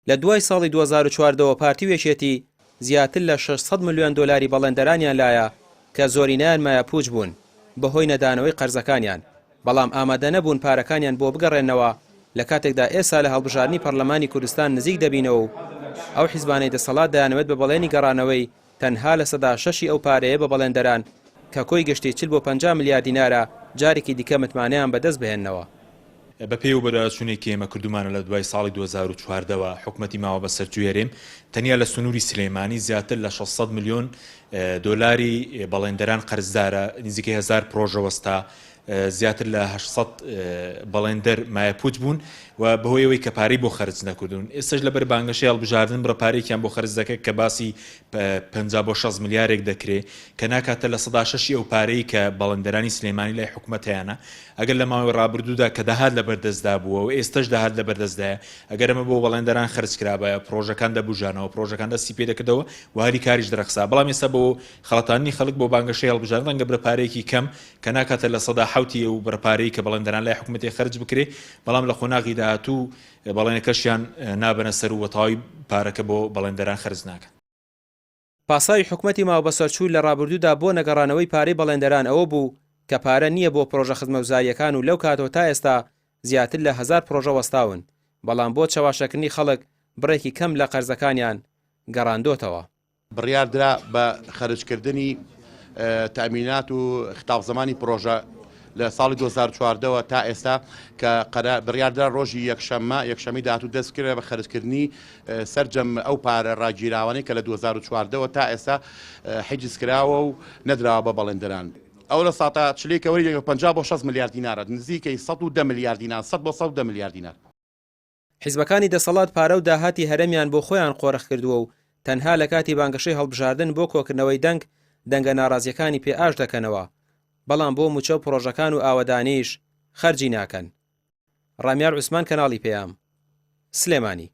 لە دوای ساڵی 2014 ەوە پارتی و یەکێتی زیاتر لە 600 ملیۆن دۆلاری بەڵێندەرانیان لایە کە زۆرینەیان مایەپووچ بوون بەهۆی نەدانەوەی قەرزەکانیان، بەڵام ئامادە نەبوون پارەکانیان بۆ بگەڕێننەوە لە کاتێکدا ئێستا لە هەڵبژاردنی پەڕلەمانی کوردستان نزیک دەبینەوە و ئەو حیزبانەی دەسەڵات دەیانەوێت بە بەڵێنی گەڕانەوەی تەنها 6% ی ئەو پارەیە بە بەڵێندەران کە کۆی گشتی 40 بۆ 50 ملیار دینارە جارێکی دیکە متمانەیان بەدەست بهێننەوە. بە پێی وەبەدواداچوونێکی ئێمە کردوومانە لە دوای ساڵی 2014 وە حکومەتی ماوە بەسەرچووی هەرێم تەنیا لە سنووری سلێمانی زیاتر لە 600 ملیۆن دۆلاری بەڵێندەران قەرزدارە، نزیکەی هەزار پرۆژە وەستا، زیاتر لە 800 بەڵێندەر مایەپووچ بوون و بەهۆی ئەوەی کە پارەی بۆ خەرج نەکردوون. ئێستاش لەبەر بانگەشەی هەڵبژاردن بڕە پارەیەکیان بۆ خەرج دەکرێت کە باسی 50 بۆ 60 ملیارێک دەکرێ کە ناکاتە 6% ی ئەو پارەی کە بەڵێندەرانی سلێمانی لای حکومەت هەیانە. ئەگەر لە ماوەی ڕابردوودا کە داهات لەبەردەستدا بووە و ئێستەش داهات لەبەردەستدایە، ئەگەر ئەمە بۆ بەڵێندەران خەرج کرابایە، پڕۆژەکان دەبوژانەوە، پڕۆژەکان دەستی پێ دەکردەوە و هەلی کاریش دەرەخسا. بەڵام ئێستا بۆ خەڵەتاندنی خەڵک بۆ بانگەشەی هەڵبژاردن ڕەنگە بڕە پارەیەکی کەم کە ناکاتە 7% ی ئەو بڕە پارەی کە بەڵێندەران لای حکومەتێ خەرج بکرێ، بەڵام لە قۆناغی داهاتوو بەڵێنەکەشیان نابەنە سەر و بەتەواوی پارەکە بۆ بەڵێندەران خەرج ناکەن. پاساوی حکومەتی ماوەبەسەرچوو لە ڕابردوودا بۆ نەگەڕانەوەی پارەی بەڵێندەران ئەوە بوو کە پارە نییە بۆ پڕۆژە خزمەتگوزارییەکان و لەو کاتەوە تا ئێستا زیاتر لە هەزار پڕۆژە وەستاون، بەڵام بۆ چەواشەکردنی خەڵک بڕێکی کەم لە قەرزەکانیان گەڕاندۆتەوە. بڕیار درا بە خەرجکردنی تەئمینات و خطاب زمانی پڕۆژە لە ساڵی 2014 وە تا ئێستا کە قەرار بڕیار درا ڕۆژی یەکشەممە یەکشەمی داهاتوو دەست بکرێت بە خەرجکردنی سەرجەم ئەو پارە ڕاگیراوانەی کە لە 2014 وە تا ئێستا حیجز کراوە و نەدراوە بە بەڵێندەران. ئەو لە ساتا چلی کە وەری دەگرێت 50 بۆ 60 ملیار دینارە نزیکەی 110 ملیار دینار 100 بۆ 110 ملیار دینار. حیزبەکانی دەسەڵات پارە و داهاتی هەرێمیان بۆ خۆیان قۆرخ کردووە و تەنها لە کاتی بانگەشەی هەڵبژاردن بۆ کۆکردنەوەی دەنگ، دەنگە ناڕازییەکانی پێ ئاش دەکەنەوە، بەڵام بۆ مووچە و پڕۆژەکان و ئاوەدانیش خەرجی ناکەن. ڕامیار عوسمان کەناڵی پەیام. سلێمانی.